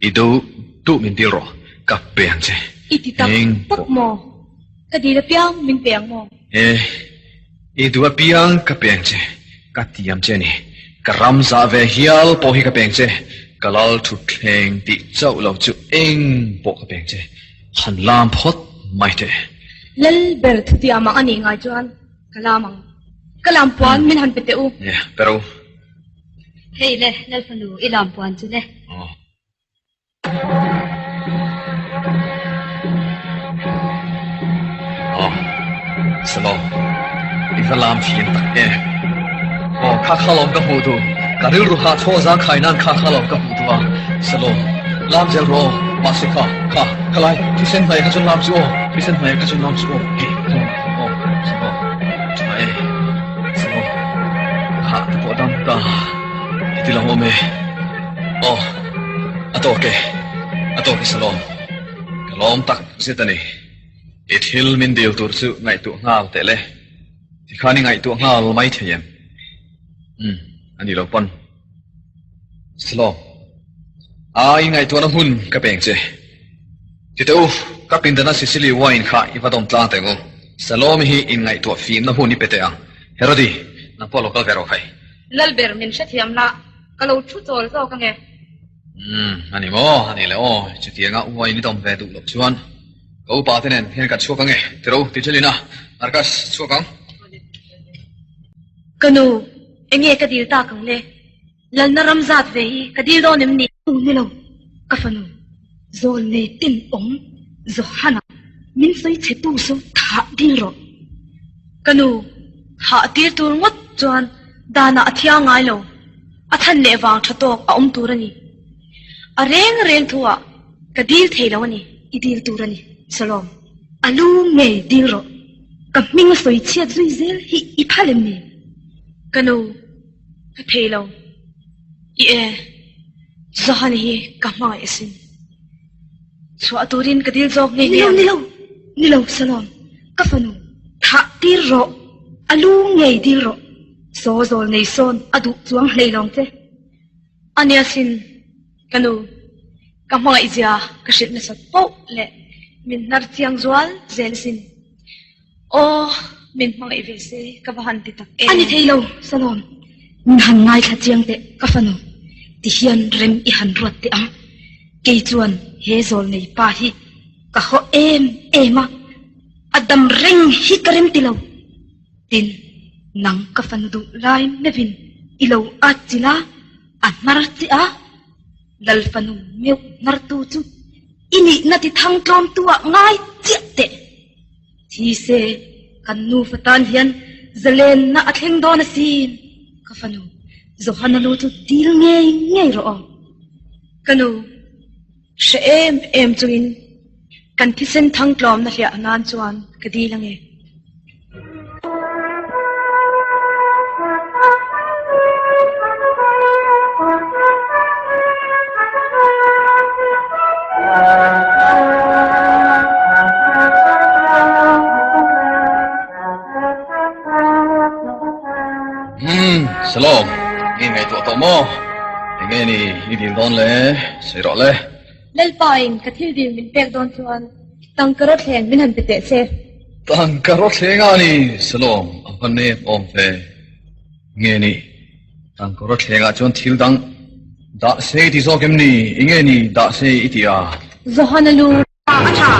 i duh duh min dil rawh, ka pe ang che. I ti tak tak maw? Ka dil apiang min pe ang maw? E, i duh apiang ka pe ang che, ka tiam che a ni. Ka ram zah ve hial pawh hi ka pe ang che, ka lal thutthleng tih chauh lo chu eng pawh ka pe ang che. Han lam phawt mai teh. Lal ber thutiam ang a nih ngai chuan ka lam ang. Ka lam puan min han pe teh u. E, pe ro. Hei le, Lal fanu, i lam puan chu le. Aw. Aw, Salom, i va lam thiam tak em. Aw, kha kha lawm ka hmuh duh. Ka rilru hah chhaw zang khai nan kha kha lawm ka hmuh duh a. Salom, lam zel rawh aw. Mahse kha, kha, khalai, thisen hnaih kha chuan lam chu aw, thisen hnaih kha chuan lam chu aw. Hei, kha aw, Salom, tha e. Salom, hah te pawh dam ta. Ti lang awm e. Aw, a tawk e. A tawk e Salom. Ka lawm tak zet a ni. I thil min dil tur chu ngaihtuah nghal teh le. Tikhan i ngaihtuah nghal mai thei em? Umm, a ni lo pawn. Salom. A, i ngaihtuahna hun ka peng che. Ti teh u, ka pindana Sicily wine kha i va dawm tlang teh ang u. Salome hi inngaihtuah fimna hun i pe teh ang. Herodi, nang pawh lo kal ve rawh khai. Lalber, min hrethiam la, ka lo thu chawl zawk ange. Umm, a ni maw? A ni le aw, chutianga wine i dawm ve duh loh chuan ka upa te nen hian kan chhuak ange. Ti ro, ti Jelina, Arkas, chhuak ang. Ka nu, enge ka dil tak ang le? Lalna ram zat ve hi ka dil dawn em ni? U ni lo, ka fanu, zawl nei ten awm Johana min sawi chhe tu saw thah dil rawh. Ka nu, thah tir tur ngawt chuan danah a thiang ngai lo, a chhan leh vang tha tawk a awm tur a ni. A reng reng thu ah ka dil thei lo a ni. I dil tur a ni, Salom, a lu ngei dil rawh. Ka hming a sawi chhiat zui zel hi i phal em ni? Ka nu, Ka thei lo. I e, Johan hi ka hmangaih asin. Chhuah turin ka dil zawk ngei ngei ang. Ni lo, ni lo, Salom, ka fanu, thah tir rawh, a lu ngei dil rawh. Saw zawl nei sawn a duh chuang hlei lawng che. A nia sin, ka nu, ka hmangaih zia ka hrilh nasat poh leh min hnar chiang zual zel asin. Aw, min hmangaih ve se ka va han ti tak em. A ni thei lo, Salom. Min han ngaithla chiang teh, ka fanu. Ti hian rem i han ruat teh ang. Kei chuan he zawl nei pa hi ka haw em em a, a dam reng hi ka rem ti lo. Tin, nang ka fanu duh lai meuhin i lo at chilh a, a hnar che a. Lal fanu meuh hnartu chu i nihna ti thang tlawmtu ah ngai chiah teh. Thi se, kan nufa tan hian zalenna a thleng dawn asin. Ka fanu, Johana lu chu dil ngei ngei rawh aw. Ka nu, hre em em chungin kan thisen thang tlawmna hliah nan chuan ka dil ange. Umm, Salom, i ngaihtuah tawh maw? Enge ni i dil dawn le? Sawi rawh le. Lalpa in ka thil dil min pek dawn chuan tangka rawthleng min han pe teh che. Tangka rawthleng a ni, Salom, a va nep awm ve. Nge ni, tangka rawthleng ah chuan thil dang dah se i ti zawk em ni? Enge ni dah se i ti a? Johana lu a tha,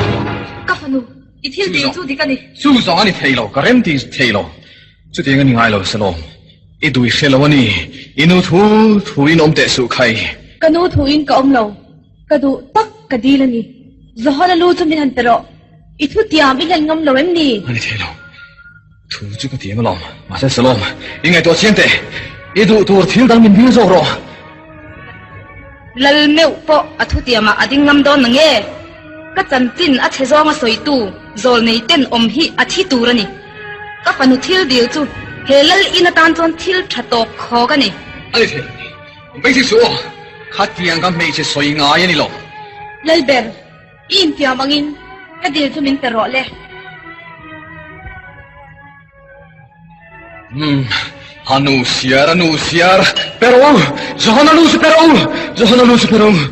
ka fanu, i thil dil chu dik a ni. Chu zawng a ni thei lo, ka rem ti thei lo. Chutiang a ni ngai lo, Salom. I dui hre lo a ni. I nu thu thuin awm teh suh khai. Ka nu thuin ka awm lo. Ka duh tak ka dil a ni. Johana lu chu min han pe rawh. I thu tiam i hlen ngam lo em ni? A ni thei lo. Thu chu ka tiam alawm. Mahse Salom, i ngaihtuah chiang teh. I duh tur thil dang min dil zawk rawh. Lal meuh pawh a thu tiamah a ding ngam dawn na nge? Ka chanchin a chhe zawnga sawitu zawlnei ten awm hi a thi tur a ni. Ka fanu thil dil chu he lal in atan chuan thil tha tawp khawk a ni. A ni thei. Hmeichhe chu aw, khatiang ka hmeichhe sawi ngai a ni lo. Lalber, i intiam angin ka dil chu min pe rawh le. Umm, a nu siar, a nu siar, pe rawh u, Johana nu chu pe rawh u, Johana nu chu pe rawh u.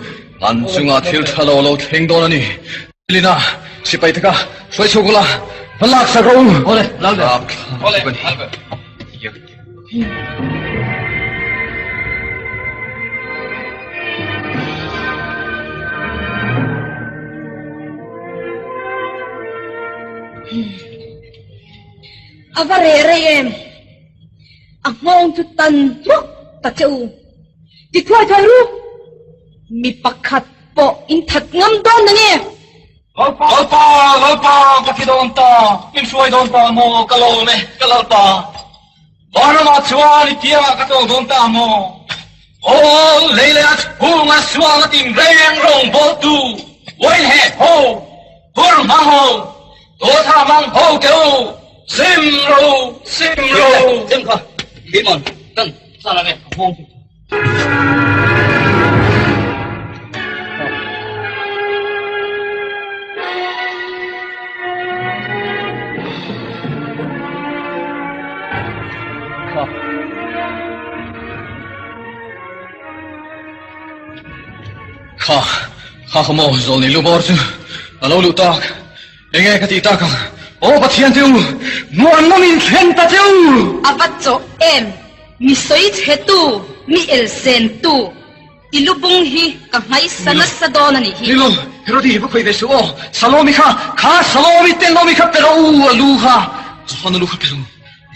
An chungah thil tha lo lo thleng dawn a ni. Lina, sipai te kha hruai chhuak ula, va lak sak rawh u. Awle, Lalber. Awle, Lalber. A va reh rei em? A nghawng chu tan hmawk ta che u. Ti thuai thuai ru. Mi pakhat pawh in that ngam dawn na nge? Lalpa, Lalpa, Lalpa, ka thi dawn ta, min hruai dawn ta maw, ka lawm e, ka Lalpa. Vanramah chuan i piangah ka tlawng dawn ta maw? Aw, lei leh a chhunga sual a tinreng rawngbawltu, uain heh ho, hur hmang ho, dawtha hmang ho te u, sim ro, sim ro. Sim kha, Demon, kan sala nge, a nghawng chu. Kha. Kha, kha kha maw zawlnei lu bawr chu a lo luh tak. Enge ka tih tak ang? Aw Pathian te u, muanawm in thlen ta che u! A va chawh em? Mi sawi chhe tu, mi elsen tu, i lubung hi ka nghaisa nasa dawn a nih hi. Nilo, Herodi va khawi ve suh aw, Salomi kha, kha Salomi tenawmi kha pe rawh u, a lu kha, Johana lu kha pe rawh u,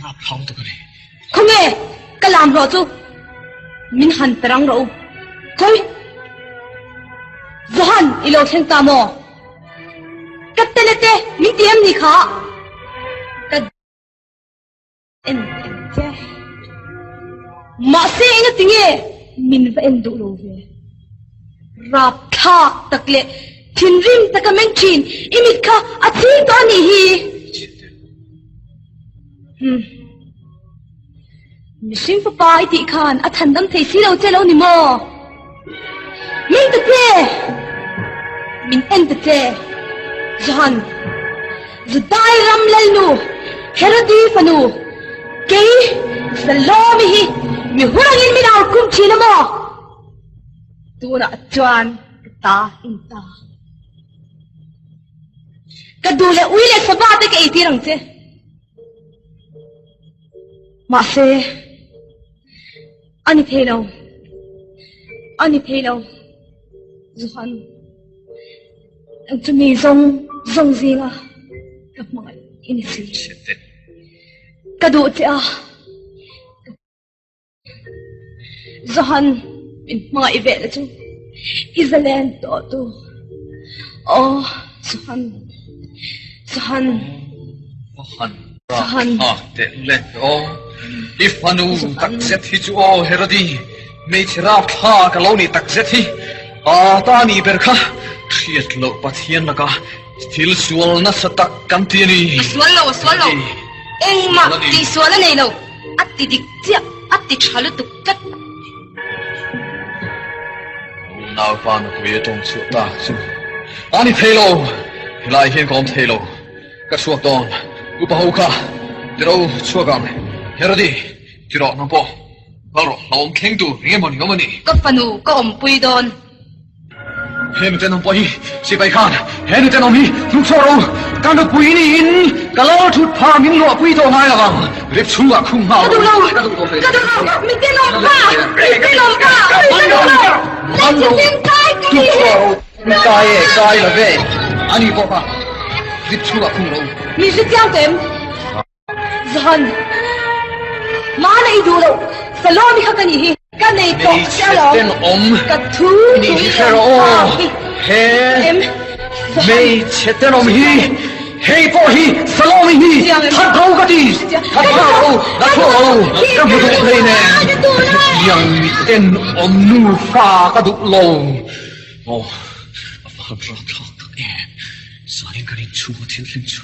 rap hlau lutuk a ni. Khawnge ka lam hlawh chu min han pe rang rawh u. Khawi? Johan i lo thleng ta maw? Ka tele te min ti em ni kha? Ka en em che. Mahse enga tinge min va en duh lo ve? Rapthlak tak leh thinrim taka meng thin i mit kha a chhing tawh a nih hi. Hmm. Mihring fapa i tih khan a chhandam thei si lo che lo ni maw? Min ta che! Min en ta che! Johan, Judai ram lalnu, Herodi fanu, kei Salome hi mi hurangin min au khum thin a maw? Tunah chuan ka ta in ta. Ka duh leh ui leh sava te ka eitir ang che. Mahse, a ni thei lo. A ni thei lo. Johan, nang chu mi zawng zawng zinga ka hmangaih i ni si. Ka duh che a. Johan, min hmangaih ve na chu i zalen tawh tu. Aw, Johan, Johan. Johan, Johan. Teh le aw, i fanu tak zet hi chu aw Herodi, hmeichhe rapthla ka lo nih tak zet hi, pa ta nih ber kha hriat loh Pathian laka thil sual nasa tak kan ti a ni. A sual lo, a sual lo. Engmah tihsual a nei lo. A ti dik chiah, a ti tha lutuk tlat. Unaupa nupui a tawng chhuah tak chu a ni thei lo, helai hian ka awm thei lo, ka chhuak dawn, upa ho kha tiro chhuak ang, Herodi tiro nang pawh kal rawh, hlauhawm thleng tur eng emaw ni awm a ni. Ka fanu ka awmpui dawn. He nu tenawm pawh hi sipai khan he nu tenawm hi hnuk chhuak rawh u, ka nupui niin ka lo thut pha min luahpui tawh ngai lo ang, rip chhungah khum nghal Ka duh lo, ka duh lo, mi tenawm pa, mi tenawm pa, ka duh lo, hmeichhe hlim kai ka ni hi. Kai e, kai lo ve, ani pawh kha rip chhungah khum rawh u. Mi hre chiang tawh em? Zan, Mana i duh loh, Salome kha ka nih hi, ka nei tawh che alawm, ka thu thu i rawn nghak hi, em? Zan, Hmeichhe tenawm hi, hei pawh hi Salome hi that ro ka ti, that ro, la chhuak ro, ka hmu duh hleinem, hetiang mi tenawm nufa ka duh lo. Aw, a va han rapthlak tak em, zanin kan inchhunga thil thleng chu.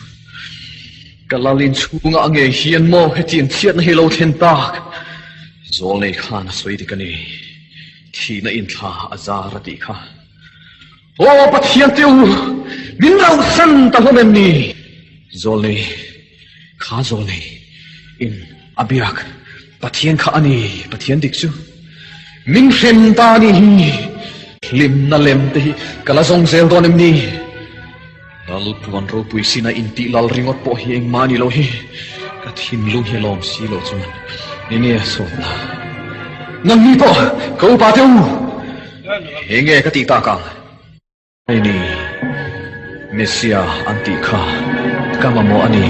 Ka lal inchhungah ngei hian maw hetiang chhiatna hi lo thlen tak? Zawlnei khan a sawi dik a ni, thihna inthla a zar a tih kha. Aw Pathian te u, min rauhsan ta hlawm em ni? Zawlnei, kha zawlnei in a biak Pathian kha a ni, Pathian dik chu. Min hrem ta a nih hi, hlimna lem te hi ka la zawng zel dawn em ni? Lal puan ropui sina intih lal ringawt pawh hi engmah a ni lo hi, ka thinlung hi a lawm si loh chuan enge a sawtna? Nangni pawh ka upa te u, enge ka tih tak ang? Hei ni, Messia an tih kha ka mamawh a ni.